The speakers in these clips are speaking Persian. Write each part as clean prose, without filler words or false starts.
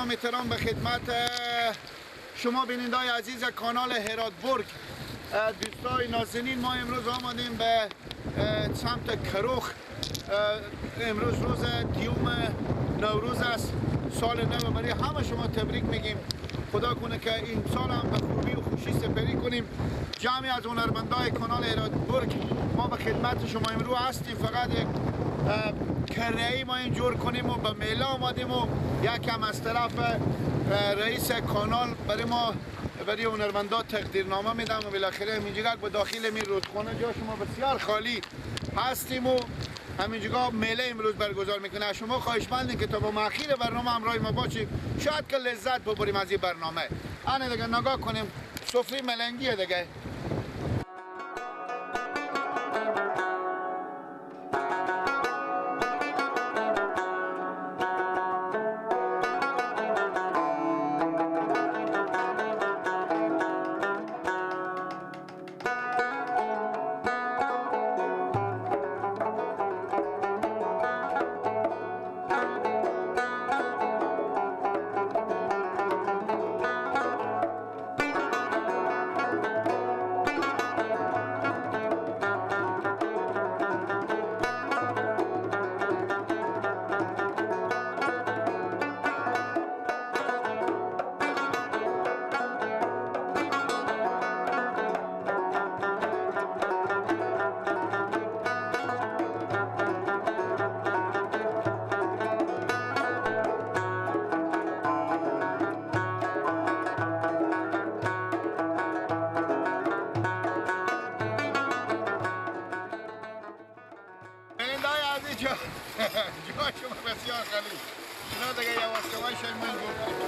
سلام احترام به خدمت شما بینندای عزیز کانال هرات برگ. دوستای نازنین، ما امروز آمدیم به سمت کروخ. امروز روز دیوم نوروز است، سال نو برای همه شما تبریک میگیم. خدا کنه که این سال هم به خوبی و خوشی سپری کنیم. جمعی از هنرمندای کانال هرات برگ ما به خدمت شما امروز هستیم. فقط یک کره‌ای ما اینجور کنیم و به میله آمدیم و یکم از طرف رئیس کانال برای ما برای هنرمندا تقدیرنامه میدم و بالاخره همینجا به داخل می رودخانه جا شما بسیار خالی هستیم و همینجا میله امروز برگزار میکنه. شما خواهشمندیم که تا با اخیر برنامه همراه ما باشید، شاید که لذت ببریم از این برنامه. آنه دیگه نگاه کنیم، سفره ملنگیه دیگه. جا شما بسیار خالی. اینا دیگه یواش یواش من گفت.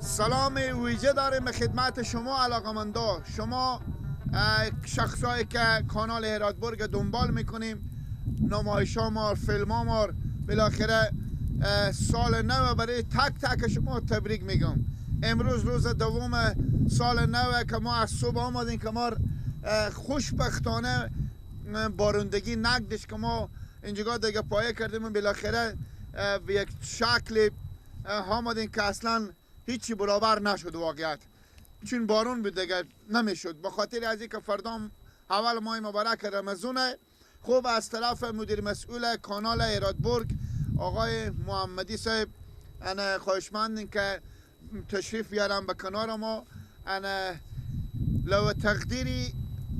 سلام ویژه داریم به خدمت شما علاقمندا، شما شخصایی که کانال هراتبرگ دنبال میکنیم، نمایش ما، فیلم ما، بالاخره سال نو برای تک تک شما تبریک میگم. امروز روز دوم سال نو که ما از صبح آمدیم که ما خوشبختانه بارندگی نگدش که ما اینجا دیگه پایه کردیم و بالاخره به یک شکل آمدیم که اصلا هیچی برابر نشد واقعیت، چون بارون بود دیگه نمیشد. به خاطر از اینکه فردا اول ماه مبارک رمضانه. خوب از طرف مدیر مسئول کانال هراتبرگ آقای محمدی صاحب انا خواهشمندیم که تشریف بیارم به کنار ما. انا لو تقدیری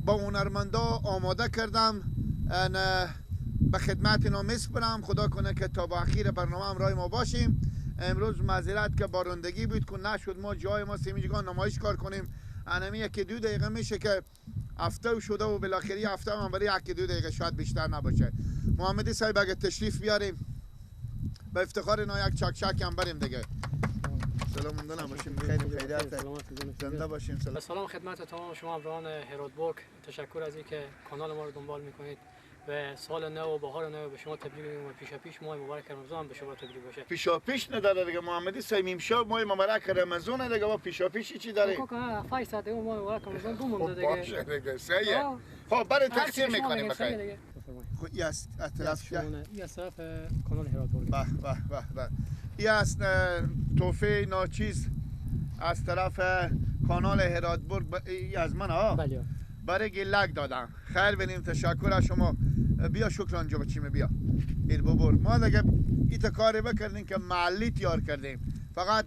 با هنرمندا آماده کردم، انا به خدمت اینا میسپرم. خدا کنه که تا با اخیر برنامه هم رای ما باشیم. امروز معذرت که بارندگی بود که نشد ما جای ما سیمیجگان نمایش کار کنیم. انمی یکی دو دقیقه میشه که هفته شده و بالاخره هفته هم برای یکی دو دقیقه شاید بیشتر نباشه. محمدی صاحب اگه تشریف بیاریم به افتخار اینا یک چک چک هم بریم دیگه. سلام مونده نباشیم، خیلی خیریت، زنده باشیم. سلام خدمت تمام شما همراهان هراتبرگ. تشکر از اینکه کانال ما رو دنبال میکنید و سال نو و بهار نو به شما تبریک میگم و پیشا پیش ماه مبارک رمضان هم به شما تبریک باشه. پیشا پیش نداره دیگه محمدی صاحب، امشب ماه مبارک رمضان دیگه، ما پیشا پیش چی داریم؟ کاکا 5 ساعت دیگه ماه مبارک رمضان دو مونده دیگه. باشه دیگه سیه. خب برای تقسیم میکنیم بخیر. خب این از طرف کانال هراتبرگ. به به به به. این از توفیق ناچیز از طرف کانال هراتبرگ، از من ها. بله. برای گلک دادم. خیر بینیم، تشکر از شما. بیا شکران جو بچیمه بیا. ایر ببر. ما دیگه ایت کاری بکردیم که محلی تیار کردیم. فقط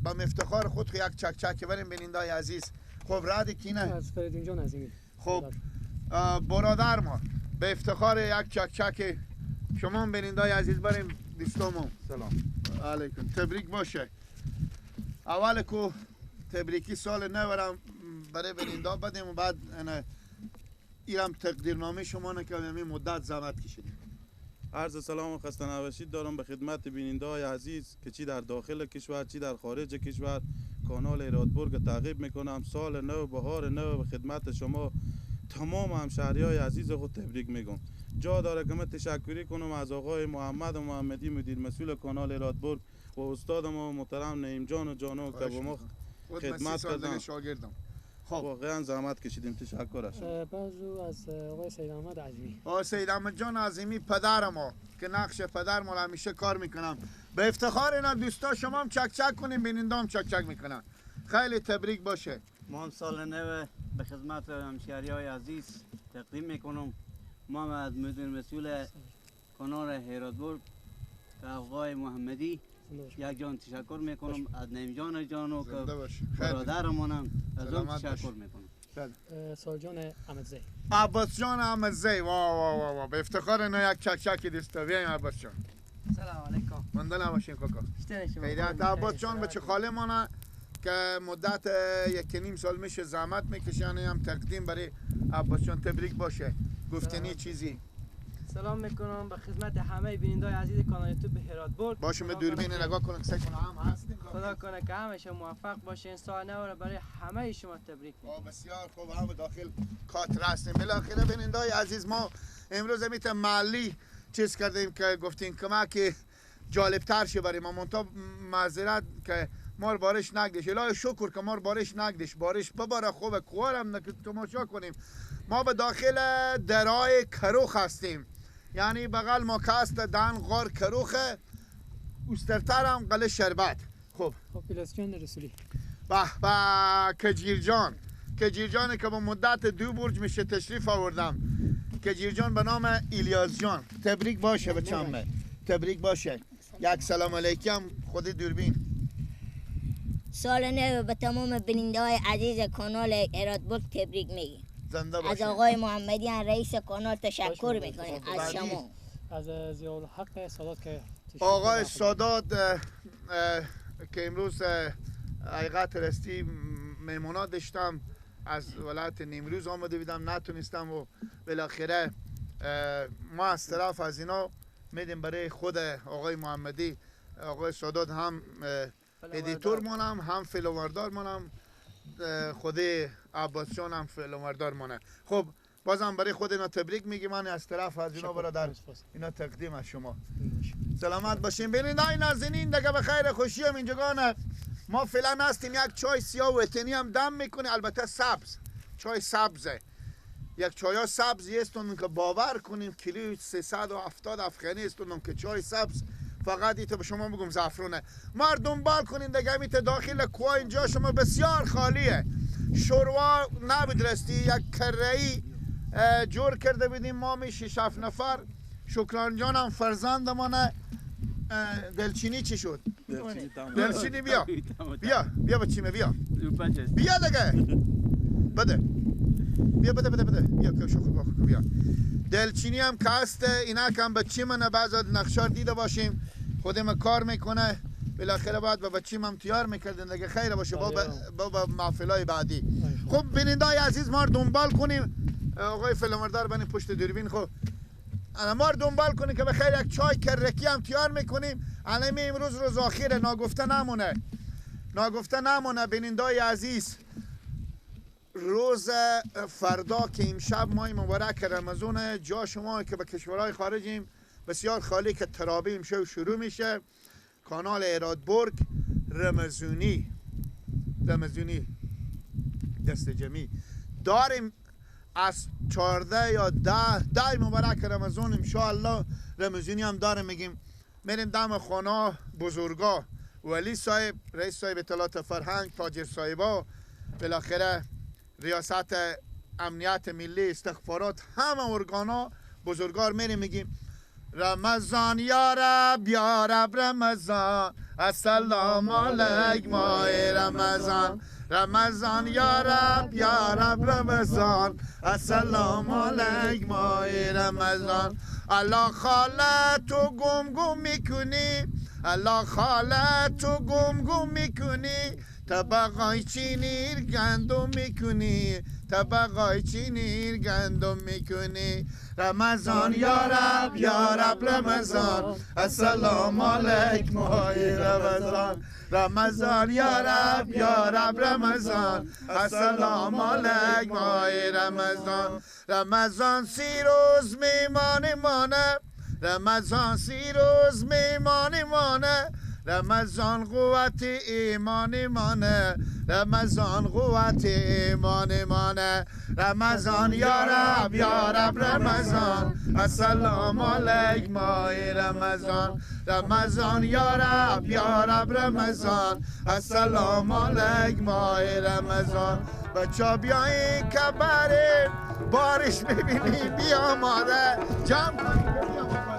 با افتخار خود یک چک چک بریم بینندای عزیز. خب رد کینه؟ از فریدون جان عظیمی. خب برادر ما به افتخار یک چک چک شما بینندای عزیز بریم دوستامون. سلام علیکم، تبریک باشه. اول کو تبریکی سال نو برم برای بیننده بدیم و بعد ایرم تقدیرنامه شما نه که همین مدت زحمت کشیدیم. عرض سلام و خسته نباشید دارم به خدمت بیننده های عزیز که چی در داخل کشور چی در خارج کشور کانال هراتبرگ تعقیب میکنم. سال نو بهار نو به خدمت شما تمام همشهری های عزیز خود تبریک میگم. جا داره که من تشکری کنم از آقای محمد محمدی مدیر مسئول کانال هراتبرگ و استاد ما محترم نعیم جان و جانو که با ما خدمت کردن. شاگردم. خب واقعا زحمت کشیدیم، تشکر از شما. بازو از آقای سید احمد عظیمی. آقای سید احمد جان عظیمی پدر ما که نقش پدر ما همیشه کار میکنم. به افتخار اینا دوستا شما هم چک چک کنیم، بیننده هم چک چک میکنن. خیلی تبریک باشه. ما هم سال نو به خدمت همشهریای عزیز تقدیم میکنم. ما هم از مدیر مسئول کانال هراتبرگ آقای محمدی یک جان تشکر میکنم، از نعیم جان جانو که برادرمانم از اون تشکر میکنم. سال جان احمدزی. عباس جان احمدزی، وا وا وا وا، به افتخار اینا یک چک چک دوستا. بیایم عباس جان. سلام علیکم. مونده نباشین کاکا. خیریت. عباس جان بچه خاله مانه که مدت 1.5 سال میشه زحمت میکشن، هم تقدیم برای عباس جان تبریک باشه. گفتنی چیزی؟ سلام میکنم به خدمت همه بیننده‌های عزیز کانال یوتیوب هراتبرگ. باشه به دوربین نگاه کنم سعی کنم هم هستیم. خدا کنه که همیشه موفق باشین. سال نو را برای همه شما تبریک میگم. بسیار خوب، هم داخل کاتر هستیم. بالاخره بیننده‌های عزیز ما امروز میت محلی چیز کردیم که گفتیم کمک جالبتر شه برای ما. منتها معذرت که مار بارش نگدش. الهی شکر که مار بارش نگدش. بارش بباره خوبه، کوارم تماشا کنیم. ما به داخل درای کروخ هستیم، یعنی بغل ما که هست دن غار کروخه، اوسترتر هم قله شربت. خب خب ایلیاس جان رسولی. به به کجیر جان، کجیر جان که با مدت 2 برج میشه تشریف آوردم. کجیر جان به نام ایلیاس جان تبریک باشه بچم، تبریک باشه. یک سلام علیکم خود دوربین. سال نو به تمام بیننده های عزیز کانال هراتبرگ تبریک میگیم. زنده باشه. از آقای محمدی رئیس کانال تشکر میکنیم. از شما. از ضیاءالحق سادات که آقای سادات که امروز حقیقت راستی میمونات داشتم، از ولایت نیمروز آمده بودم نتونستم و بالاخره ما از طرف از اینا میدیم برای خود آقای محمدی. آقای سادات هم editor مانم، هم فیلمبردار مانم، خود عباس جان هم فیلمبردار مانه. خب بازم برای خود اینا تبریک میگیم، من از طرف از اینا برادر اینا تقدیم از شما. سلامت باشین. ببینید ای نازنین دیگه به خیر خوشی هم اینجا ما فعلا هستیم. یک چای سیاه وطنی هم دم میکنه، البته سبز، چای سبزه، یک چای سبز استون که باور کنیم کیلو 370 افغانی استون که چای سبز فقط ایتا به شما بگم زعفرونه. ما دنبال کنین دیگه، میت داخل کوه اینجا شما بسیار خالیه، شوروا نبود رستی، یک کره‌ای جور کرده بودیم ما می 6 7 نفر. شکران جانم فرزند مانه. دلچینی چی شد؟ دلچینی بیا بیا بیا بچیمه بیا بیا دیگه بده بیا بده بده بده بیا که شو بیا. دلچینی هم که هست، اینا هم بچی منه، بعضا نقشار دیده باشیم خودم کار میکنه، بالاخره باید به بچیم هم تیار میکردن دیگه. خیر باشه با محفلای بعدی. خب بینندای عزیز ما رو دنبال کنیم. آقای فیلمبردار بنی پشت دوربین، خب ما رو دنبال کنیم که بخیر یک چای کرکی هم تیار میکنیم. الان امروز روز آخیره، ناگفته نمونه، ناگفته نمونه بینندای عزیز، روز فردا که امشب ماه مبارک رمضان، جا شما که به کشورهای خارجیم بسیار خالی که ترابی امشب شروع میشه. کانال هراتبرگ رمضانی، رمضانی دست جمعی داریم از 14 یا 10 مبارک رمضان انشاءالله رمضانی هم داریم. میگیم میریم دم خانه بزرگا، ولی صاحب، رئیس صاحب اطلاعات فرهنگ، تاجر صاحبا، بالاخره ریاست امنیت ملی، استخبارات، همه ارگانا بزرگار میریم میگیم رمضان یا رب یا رب رمضان، السلام علیک ماه رمضان، رمضان یا رب یا رب رمضان، السلام علیک ماه رمضان. الله خاله تو گم گم میکنی، الله خاله تو گم گم میکنی، طبقای چینیر گندم میکنی، طبقای چینیر گندم میکنی. رمضان یا رب یا رب رمضان، السلام علیک ماه رمضان، رمضان یا رب یا رب رمضان، السلام علیک ماه رمضان. رمضان 30 روز میمانه مانه، رمضان 30 روز میمانه مانه، رمضان قوت ایمان مانه، رمضان قوت ایمان مانه. رمضان یا رب یا رب رمضان، السلام علیک ماه رمضان، رمضان یا رب یا رب رمضان، السلام علیک ماه رمضان. بچه بیاین که بریم بارش ببینیم، بیا ماره جمع کنیم.